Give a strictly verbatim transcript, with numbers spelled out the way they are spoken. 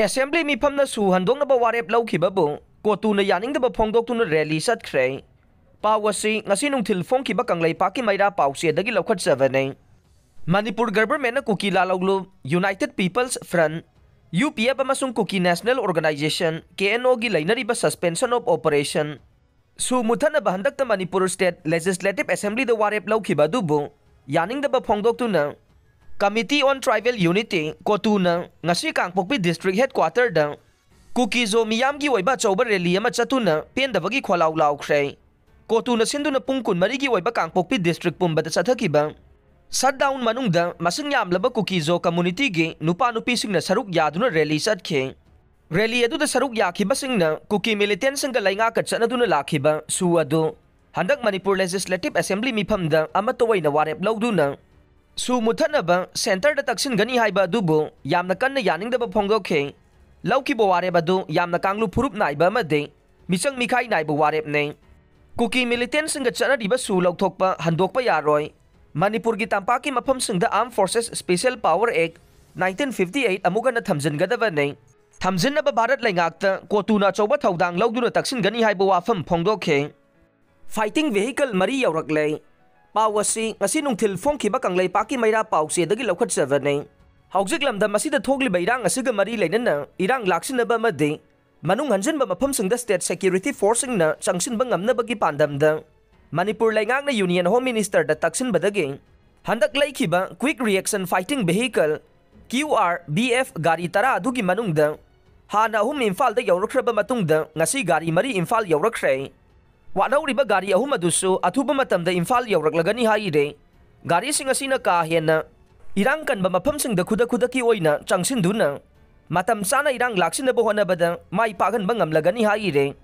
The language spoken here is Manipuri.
ꯑꯦꯁꯦꯝꯕ꯭ꯂꯤ ꯃꯤꯐꯝꯅ ꯁꯨ ꯍꯟꯗꯣꯛꯅꯕ ꯋꯥꯔꯦꯞ ꯂꯧꯈꯤꯕꯕꯨ ꯀꯣꯇꯨꯅ ꯌꯥꯅꯤꯡꯗꯕ ꯐꯣꯡꯗꯣꯛꯇꯨꯅ ꯔꯦꯂꯤ ꯆꯠꯈ꯭ꯔꯦ꯫ ꯄꯥꯎ ꯑꯁꯤ ꯉꯁꯤ ꯅꯨꯡꯊꯤꯜ ꯐꯣꯡꯈꯤꯕ ꯀꯪꯂꯩꯄꯥꯛꯀꯤ ꯃꯩꯔꯥ ꯄꯥꯎꯆꯦꯗꯒꯤ ꯂꯧꯈꯠꯆꯕꯅꯤ꯫ ꯃꯅꯤꯄꯨꯔ ꯒꯚꯔꯟꯃꯦꯟꯠꯅ ꯀꯨꯀꯤ ꯂꯥꯂꯧꯂꯨꯞ, united peoples front, U P F ꯑꯃꯁꯨꯡ Kuki national organisation, K N ꯑꯣꯒꯤ ꯂꯩꯅꯔꯤꯕ ꯁꯁꯄꯦꯟꯁꯟ ꯑꯣꯐ ꯑꯣꯄꯔꯦꯁꯟ, ꯁꯨ ꯃꯨꯠꯊꯠꯅꯕ ꯍꯟꯗꯛꯇ ꯃꯅꯤꯄꯨꯔ ꯁ꯭ꯇꯦꯠ ꯂꯦꯖꯤꯁꯂꯦꯇꯤꯚ ꯑꯦꯁꯦꯝꯕ꯭ꯂꯤꯗ ꯋꯥꯔꯦꯞ ꯂꯧꯈꯤꯕ ꯑꯗꯨꯕꯨ ꯌꯥꯅꯤꯡꯗꯕ ꯐꯣꯡꯗꯣꯛꯇꯨꯅ Committee on Tribal Unity, ꯀꯣꯇꯨꯅ ꯉꯁꯤ ꯀꯥꯡꯄꯣꯛꯄꯤ ꯗꯤꯁꯇ꯭ꯔꯤꯛ ꯍꯦꯗꯀ꯭ꯋꯥꯇꯔꯗ ꯀꯨꯀꯤ-ꯖꯣ ꯃꯤꯌꯥꯝꯒꯤ ꯑꯣꯏꯕ ꯑꯆꯧꯕ ꯔꯦꯂꯤ ꯑꯃ ꯆꯠꯇꯨꯅ ꯄꯦꯟꯗꯕꯒꯤ ꯈꯣꯜꯂꯥꯎ ꯂꯥꯎꯈ꯭ꯔꯦ꯫ ꯀꯣꯇꯨꯅ ꯁꯤꯟꯗꯨꯅ ꯄꯨꯡ ꯀꯨꯟꯃꯔꯤꯒꯤ ꯑꯣꯏꯕ ꯀꯥꯡꯄꯣꯛꯄꯤ ꯗꯤꯁꯇ꯭ꯔꯤꯛ ꯄꯨꯝꯕꯗ ꯆꯠꯊꯈꯤꯕ ꯁꯠ ꯗꯥꯎꯟ ꯃꯅꯨꯡꯗ ꯃꯁꯤꯡ ꯌꯥꯝꯂꯕ ꯀꯨꯀꯤ-ꯖꯣ ꯀꯝꯃꯨꯅꯤꯇꯤꯒꯤ ꯅꯨꯄꯥ ꯅꯨꯄꯤꯁꯤꯡꯅ ꯁꯔꯨꯛ ꯌꯥꯗꯨꯅ ꯔꯦꯂꯤ ꯆꯠꯈꯤ꯫ ꯔꯦꯂꯤ ꯑꯗꯨꯗ ꯁꯔꯨꯛ ꯌꯥꯈꯤꯕꯁꯤꯡꯅ ꯀꯨꯀꯤ ꯃꯤꯂꯤꯇꯦꯟꯠꯁꯤꯡꯒ ꯂꯩꯉꯥꯛꯀ ꯆꯠꯅꯗꯨꯅ ꯂꯥꯛꯈꯤꯕ ꯁꯨ ꯑꯗꯨ ꯍꯟꯗꯛ ꯃꯅꯤꯄꯨꯔ ꯂꯦꯖꯤꯁꯂꯦꯇꯤꯚ ꯑꯦꯁꯦꯝꯕ꯭ꯂꯤ ꯃꯤꯐꯝꯗ ꯑꯃꯠꯇ ꯑꯣꯏꯅ ꯋꯥꯔꯦꯞ ꯂꯧꯗꯨꯅ ꯁꯨ ꯃꯨꯠꯊꯠꯅꯕ ꯁꯦꯟꯇꯔꯗ ꯇꯛꯁꯤꯟꯒꯅꯤ ꯍꯥꯏꯕ ꯑꯗꯨꯕꯨ ꯌꯥꯝꯅ ꯀꯟꯅ ꯌꯥꯅꯤꯡꯗꯕ ꯐꯣꯡꯗꯣꯛꯈꯤ꯫ ꯂꯧꯈꯤꯕ ꯋꯥꯔꯦꯞ ꯑꯗꯨ ꯌꯥꯝꯅ ꯀꯥꯡꯂꯨꯞ ꯐꯨꯔꯨꯞ ꯅꯥꯏꯕ ꯑꯃꯗꯤ ꯃꯤꯆꯪ ꯃꯤꯈꯥꯏ ꯅꯥꯏꯕ ꯋꯥꯔꯦꯞꯅꯤ꯫ ꯀꯨꯀꯤ ꯃꯤꯂꯤꯇꯦꯟꯠꯁꯤꯡꯒ ꯆꯠꯅꯔꯤꯕ ꯁꯨ ꯂꯧꯊꯣꯛꯄ ꯍꯟꯗꯣꯛꯄ ꯌꯥꯔꯣꯏ꯫ ꯃꯅꯤꯄꯨꯔꯒꯤ ꯇꯝꯄꯥꯛꯀꯤ ꯃꯐꯝꯁꯤꯡꯗ Armed Forces Special Power Act nineteen fifty eight ꯑꯃꯨꯛ ꯍꯟꯅ ꯊꯝꯖꯤꯟꯒꯗꯕꯅꯤ꯫ ꯊꯝꯖꯤꯟꯅꯕ ꯚꯥꯔꯠ ꯂꯩꯉꯥꯛꯇ ꯀꯣꯇꯨꯅ ꯑꯆꯧꯕ ꯊꯧꯗꯥꯡ ꯂꯧꯗꯨꯅ ꯇꯛꯁꯤꯟꯒꯅꯤ ꯍꯥꯏꯕ ꯋꯥꯐꯝ ꯐꯣꯡꯗꯣꯛꯈꯤ꯫ ꯐꯥꯏꯇꯤꯡ ꯚꯦꯍꯤꯀꯜ ꯃꯔꯤ ꯌꯧꯔꯛꯂꯦ꯫ ꯄꯥꯎ ꯑꯁꯤ ꯉꯁꯤ ꯅꯨꯡꯊꯤꯜ ꯐꯣꯡꯈꯤꯕ ꯀꯪꯂꯩꯄꯥꯛꯀꯤ ꯃꯩꯔꯥ ꯄꯥꯎꯆꯦꯗꯒꯤ ꯂꯧꯈꯠꯆꯕꯅꯤ꯫ ꯍꯧꯖꯤꯛ ꯂꯝꯗꯝ ꯑꯁꯤꯗ ꯊꯣꯛꯂꯤꯕ ꯏꯔꯥꯡ ꯑꯁꯤꯒ ꯃꯔꯤ ꯂꯩꯅꯅ ꯏꯔꯥꯡ ꯂꯥꯛꯁꯤꯟꯅꯕ ꯑꯃꯗꯤ ꯃꯅꯨꯡ ꯍꯟꯖꯤꯟꯕ ꯃꯐꯝꯁꯤꯡꯗ ꯁ꯭ꯇꯦꯠ ꯁꯦꯀ꯭ꯌꯨꯔꯤꯇꯤ ꯐꯣꯔꯁꯁꯤꯡꯅ ꯆꯪꯁꯤꯟꯕ ꯉꯝꯅꯕꯒꯤ ꯄꯥꯟꯗꯝꯗ ꯃꯅꯤꯄꯨꯔ ꯂꯩꯉꯥꯛꯅ ꯌꯨꯅꯤꯌꯟ ꯍꯣꯝ ꯃꯤꯅꯤꯁꯇꯔꯗ ꯇꯛꯁꯤꯟꯕꯗꯒꯤ ꯍꯟꯗꯛ ꯂꯩꯈꯤꯕ quick reaction fighting vehicle, Q R V F, ꯒꯥꯔꯤ ꯇꯔꯥ ꯑꯗꯨꯒꯤ ꯃꯅꯨꯡꯗ ꯍꯥꯟꯅ ꯑꯍꯨꯝ ꯏꯝꯐꯥꯜꯗ ꯌꯧꯔꯛꯈ꯭ꯔꯕ ꯃꯇꯨꯡꯗ ꯉꯁꯤ ꯒꯥꯔꯤ ꯃꯔꯤ ꯏꯝꯐꯥꯜ ꯌꯧꯔꯛꯈ꯭ꯔꯦ꯫ ꯋꯥꯠꯍꯧꯔꯤꯕ ꯒꯥꯔꯤ ꯑꯍꯨꯝ ꯑꯗꯨꯁꯨ ꯑꯊꯨꯕ ꯃꯇꯝꯗ ꯏꯝꯐꯥꯜ ꯌꯧꯔꯛꯂꯒꯅꯤ ꯍꯥꯏꯔꯤ꯫ ꯒꯥꯔꯤꯁꯤꯡ ꯑꯁꯤꯅ ꯀꯥ ꯍꯦꯟꯅ ꯏꯔꯥꯡ ꯀꯟꯕ ꯃꯐꯝꯁꯤꯡꯗ ꯈꯨꯗꯛ ꯈꯨꯗꯛꯀꯤ ꯑꯣꯏꯅ ꯆꯪꯁꯤꯟꯗꯨꯅ ꯃꯇꯝ ꯆꯥꯅ ꯏꯔꯥꯡ ꯂꯥꯛꯁꯤꯟꯅꯕ ꯍꯣꯠꯅꯕꯗ ꯃꯥꯏ ꯄꯥꯛꯍꯟꯕ ꯉꯝꯂꯒꯅꯤ ꯍꯥꯏꯔꯤ꯫